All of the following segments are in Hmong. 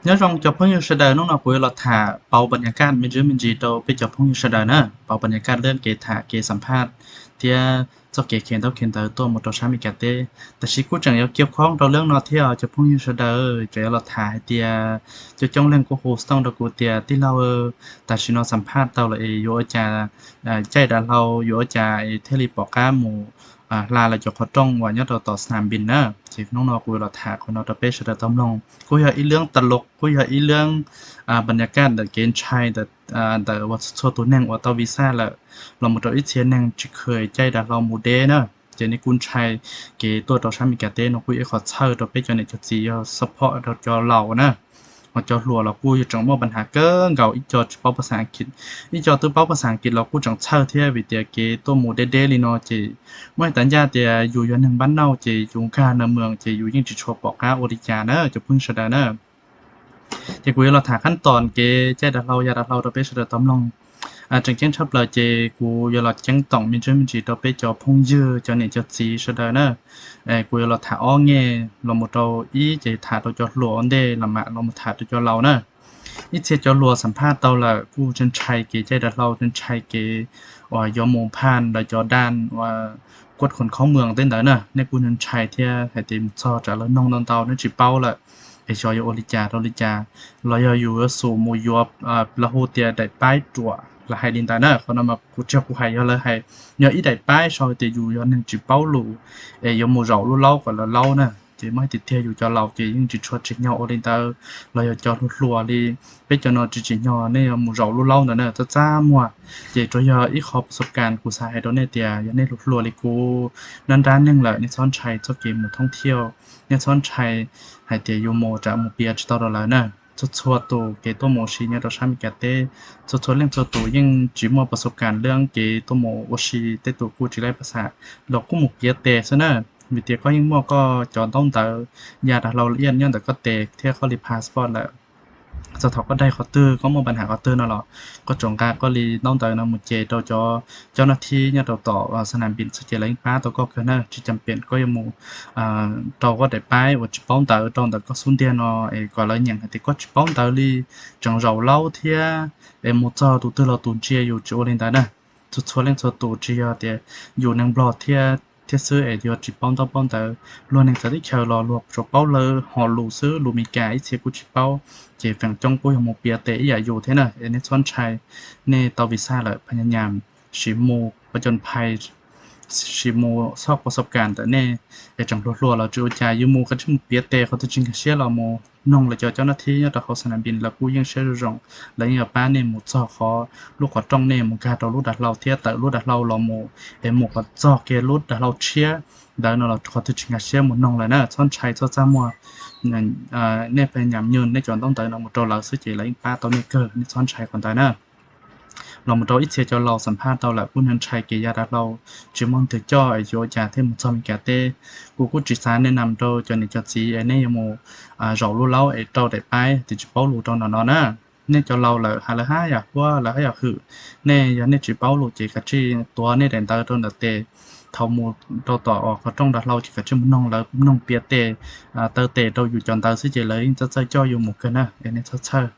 Nyob zoo cov phooj ywg sawv daws, hnub no kuv yuav los tham pauv npas nyas kaj me ntsis me ntsis rau peb cov phooj ywg sawv daws na, pauv npas nyas kaj lub kev tham kev xam phaj thiab txoj kev khev ntaub khev ntawv tuaj mus rau sab Amelikas teb. Tab sis kuj tseem yuav kiag khoom rau lub no thiab os cov phooj ywg sawv daws, tseem yuav los tham hais tias coob coob leej kuj hu xov tooj rau kuv tias tij laug, tam sim no xam phaj tau lawm es yuav ua cas, caij dav hlau yuav ua cas es thiaj li pom qab mus hla lawv cov qhov rooj uas nyob rau tom sas nas npis na. Ces hnub no kuv yuav los tham qhov no rau peb sawv daws tau mloog. Kuj yog ib lub ta lus, kuj yog ib lub npas nyas kaj ntawm kev ntshai ntawm uas txhua tus neeg uas tau visa lawm los mus rau ib txhia neeg tsis kheev caij dav hlau mus deb na. Ces nej kuj ntshai kev tuaj rau sab Amelikas teb no kuj ib qhov txhawj rau peb cov niam cov txiv yog support rau cov laus na. Ho cov hluas los kuj yuav tseem muaj pab has kawg nkaus, ib co tsis paub pab xas Askiv, ib co twb paub pab xas Askiv los kuj tseem txhawj thiab vim tias kev tuaj mus deb deb li no ces muaj ib tag ncaj tias yus yog neeg npab nauj ces yus nkag na moos ces yus yeej tsis tshua pom qab ua li cas na cov phooj ywg sawv daws na. Ces kuv yuav los tham qhab toom kev caij dav hlau ya dav hlau rau peb sawv daws tau mloog. Tseem ceeb tshaj plaws ces kuv yuav los ceeb toom me ntsis me ntsis rau peb cov phooj ywg cov niam cov txiv sawv daws na. Kuv yuav los tham ob nyuag los mus rau ib ces tham rau cov hluas ua ntej los mam los mus tham rau cov laus na. Ib txhia cov hluas xam phaj tau lawm kuj ntshai ntshai kev caij dav hlau, ntshai kev uas yuav mus phaj lawv cov daj uas kuaj khos khaub moos tej ntawd na, nej kuj ntshai thiab hais tias mus txog tsam lawv noog ntau ntau nej tsis paub lawm es xyov yuav ua li cas rau li cas, los yog yus yuav xub mus yuav, lawv hu tias daim paib ruam lawv hais li ntawd na. Qhov no mas kuv tsis yog kuv hais, yog lawv hais, yog ib daim paib sau tias yus yog neeg tsis paub lus es yuav mus zaum lub laub kom lawv laub na. Ces muaj tiag tiag yus cov laus ces yeej tsis tshua tsim nyog ua li ntawd, los yog cov hluas hluas li peb cov no tsis tsim nyog nej yuav mus zaum lub laub ntawd na, txaj txaj muag. Ces tsuas yog ib qho pab xov kas kuv xav hais rau nej tias yog nej hluas hluas li kuv nrab nrab neeg lawm nej txhob ntshai txoj kev mus thoob thiauj, nej txhob ntshai hais tias yus mus tsam mus piav tsis tau rau lawv na. Txhua txhua tus kev tuaj mus ua si nyob rau sab Amelikas teb, txhua txhua leej txhua tus yeej tsis muaj pab xov kas lub kev tuaj mus ua si, tej tus kuj tsis laib pab xas los kuj mus piav tes xwb na. Vim tias koj yeej muaj koj cov ntaub ntawv ya dav hlau lawm nyob ntawm koj tes thiab koj li passport lawm. Txog thaum koj daig qhov twg, koj muaj pab has qhov twg no los koj tsuas nqa koj li ntaub ntawv no mus ces rau cov, cov nab thib nyob rau tom sas nas npis xwb ces lawv yeej pab tau koj kawg na. Tsis cam pem koj yuav mus rau koj daim paib uas tsis paub ntawv rau ntawm koj xub ntiag no es kom lawv nyeem hais tias koj tsis paub ntawv li, tseem zaum laub thiab es mus txog tus twg los tus ntsia yus, tsis ua li ntawd na. Txhua txhua leej txhua tus tsis yog tias yus neeg Nplog thiab thiab xwb es yuav tsis paub ntaub paub ntawv. Luag neeg txawv teb chaws los luag tsuas paub lawv hom lus xwb, lus Amelikas ib txhia kuj tsis paub. Ces feem coob kuj yog mus piav tes ib yam yus thiab na. Es nej txhob ntshai, nej tau visa lawm phas nyas nyas, sim mus pab cov phais, sim mus xoj pab xov kas ntawm nej. Es tseem hluas hluas los tsis ua cas, yus mus kav tsij mus piav tes, qhov twg tsis nkag siab los mus noog lawv cov, cov nab thib nyob rau hauv sas nas npis, lawv kuj yeej siab zoo zoo, lawv yeej yuav pab nej mus txog qhov, lub qhov rooj nej mus nkag rau lub dav hlau thiab tawm lub dav hlau los mus, es mus kom txog kiag lub dav hlau tshiab ntawd no los qhov twg tsis nkag siab mus noog lawv na, txhob ntshai txhob txaj muag. Nej phas nyas nyas nej cov ntaub ntawv no mus rau lawv xwb ces lawv yeej pab tau nej kawg, nej txhob ntshai qhov ntawd na. Los mus rau ib txhia cov laus xam phaj tau lawm kuj ntshai kev ya dav hlau, tsis muaj twg coj es yuav ua cas thiaj mus txog Amelikas teb. Kuv kuj tsis xav nej nam rau cov niam cov txiv es nej yuav mus zaum lub laub es rau daim paib tias tsis paub lus rau ntawm no na. Nej cov laus lawm hais lawv haj yam huab lawv haj yam hwm. Nej yog nej tsis paub lus ces kav tsij tuav nej daim ntawv rau ntawm tes, thaum mus rau tom qhov rooj dav hlau ces kav tsij mus noog lawv, noog piav tes, taw tes rau yus cov ntawv xwb ces lawv yeej txawj txawj coj yus mus kawg na, es nej txhob txhawj.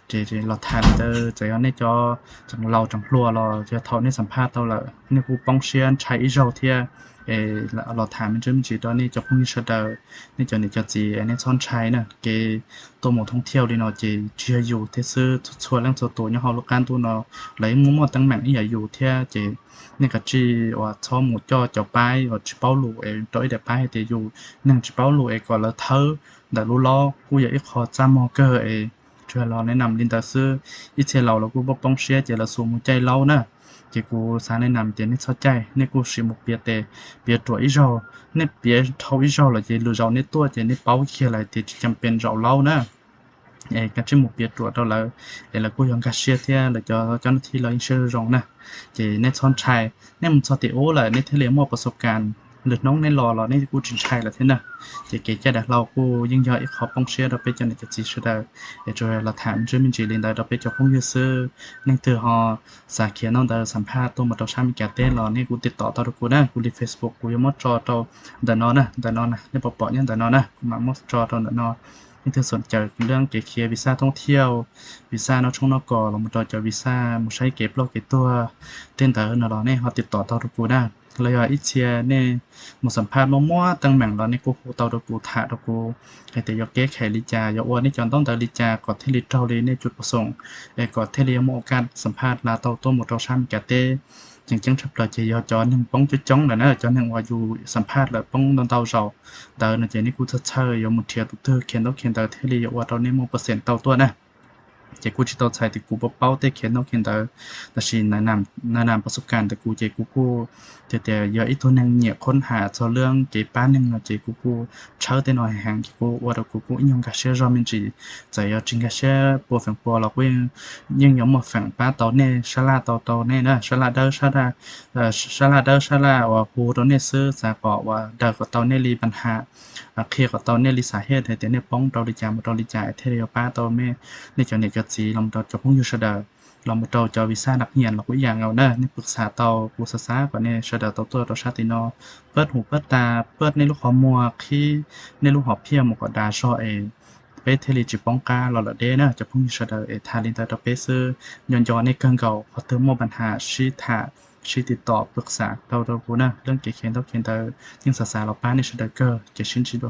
Ces los tham li ntawd, txawm yog nej cov tseem laus tseem hluas los yog thaum nej xam phaj tau lawm nej kuj poob siab ntshai ib zaug thiab. Es los tham me ntsis me ntsis rau nej cov phooj ywg sawv daws, nej cov niam cov txiv es nej txhob ntshai na. Kev tuaj mus thoob thiauj li no ces tsis yog yus thiab xwb, txhua txhua leej txhua tus nyob hauv lub qab ntuj no lawv yeej muaj muaj teeb meem ib yam yus thiab. Ces nej kav tsij uas txhob mus coj cov paib uas tsis paub lus es rau ib daim paib hais tias yus neeg tsis paub lus es kom lawv thawb ntawm lub laub kuj yog ib qho txaj muag kawg es tsuas los nej nam li ntawd xwb. Ib txhia laus los kuj poob poob siab ces lawv xub mus caij laub na. Ces kuv xav nej nam tias nej txhob caij, nej kuj sim mus piav tes, piav ruam ib zaug. Nej piav dhau ib zaug lawm ces lwm zaus nej tuaj ces nej paub kiag lawm tias tsis cam pes zaum laub na. Es kav tsij mus piav ruam rau lawv, es lawv kuj yog nkag siab thiab lawv cov, cov nab thib los yeej siab zoo na. Ces nej txhob ntshai, nej mus txog tim ub lawm nej thiaj li muaj pab xov kas. Lwm hnub nej los los nej kuj tsis ntshai lawm thiab na. Ces kev caij dav hlau kuj yeej yog ib qho poob siab rau peb cov niam cov txiv sawv daws. Es tsuas los tham me ntsis me ntsis li ntawd rau peb cov phooj ywg xwb. Leej twg ho xav khiav ntaub ntawv xam phaj tuaj mus rau sab Amelikas teb los nej kuj tiv tom tau rau kuv na, kuv li Facebook kuv yuav muab tso rau ntawm no na, ntawm no na, nej pom pom nyob ntawm no na, kuv mam muab tso rau ntawm no. thiaj xam cawm lub kev khiav visa thoob thiaj, visa noj tshoob noj kos los mus rau cov visa mus saib kev ploj kev tuag tej ntawd no los nej ho tiv tom tau rau kuv na. Los yog ib txhia nej mus xam phaj muaj muab teeb meem los nej kuj hu tau rau kuv tham rau kuv hais tias yuav keb khais li cas, yuav ua nej cov ntaub ntawv li cas kom thiaj li raug li nej cov pov xoom, es kom thiaj li yuav muaj ua kaj xam phaj hla tau tuaj mus rau sab Meskas teb. Tseem ceeb tshaj plaws ces yog cov neeg poob coob coob lawm na, cov neeg uas yus xam phaj lawm poob ntau ntau zaus ntawd no ces nej kuj txhawj txhawj yuav mus nrhiav tus twg khiav ntaub khiav ntawv thiaj li yuav ua rau nej muaj pov xeem tau tuaj na. Ces kuj tsis tau txhais tias kuv paub paub tej khiav ntaub khiav ntawv, tab sis na nam pas xub kas ntawm kuv ces kuv kuj tias tias yog ib tug neeg nyiam khoob ham txog lub kev pab neeg no ces kuv kuj tshawb tej no heev ces kuj ua rau kuv kuj ib nyuag nkag siab zog me ntsis. Txawm yog tsis nkag siab pua feem pua los kuj yeej yuav muaj feem pab tau nej, sab laj tau tau nej na, sab laj dawb sab laj, sab laj dawb sab laj uas hu rau nej xwb, xav kom uas daws kom tau nej li pas has, qhia kom tau nej li xav hej hais tias nej poob rau li cas mus rau li cas thiaj li yuav pab tau nej, nej cov niam cov txiv los mus rau cov phooj ywg sawv daws, los mus rau cov visa naj nyiam los kuj ib yam nkaus na. Nej pwm xav tau, kuv xav xav kom nej sawv daws tau tuaj rau sab tim no, pab hu pab tas, pab nej lub qhov muag, qhib nej lub hom phiaj mus kom dav zog es peb thiaj li tsis poob qab los lawm deb na cov phooj ywg sawv daws. Es tham li ntawd rau peb xwb, nco nco nej kawg nkaus, qhov twg muaj pas has sib tham, sib tiv tom pwm xav rau rau kuv na. Lub kev khiav ntaub khiav ntawv yeej xav xav los pab nej sawv daws kawg ces sib ntsib dua.